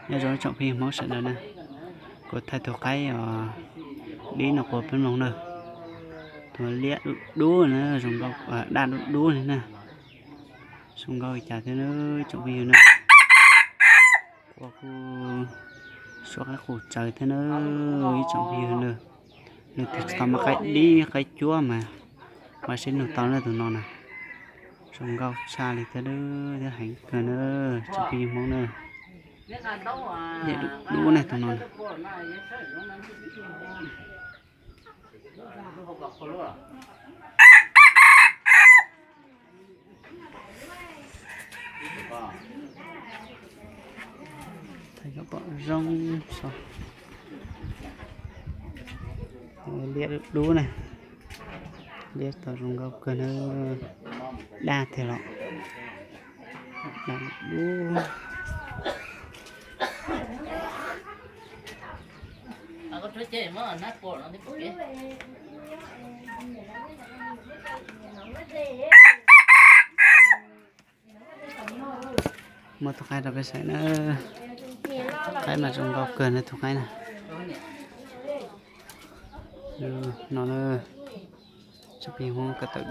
Nyob zoo tsoom phooj ywg Hmoob sawv daws na, kuv thaij tus qaib os, dib no quas peb mloog na, tus liab dub dub na, zoo nkauj, daj dub dub li na, zoo nkauj li cas thiab na, tsoom phooj ywg na. Quas kuj suab qaib qus tsawv thiab na, ib tsoom phooj ywg na. Nws tus tsis tau muaj qaib dib qaib cuab mas, mas sib nug tau na tus no na. Zoo nkauj tshaj li thiab, thiab heev kawg na, tsoom phooj ywg Hmoob na. Liab dub dub na tus no na. Thaij kom pom zoo, liab dub dub na, liab tau zoo nkauj kawg na, daj tiag los, daj dub. Muab tus qaib rau peb saib na, qaib mas zoo nkauj kawg na tus qaib na. No na, tsoom phooj ywg Hmoob ko taw dub.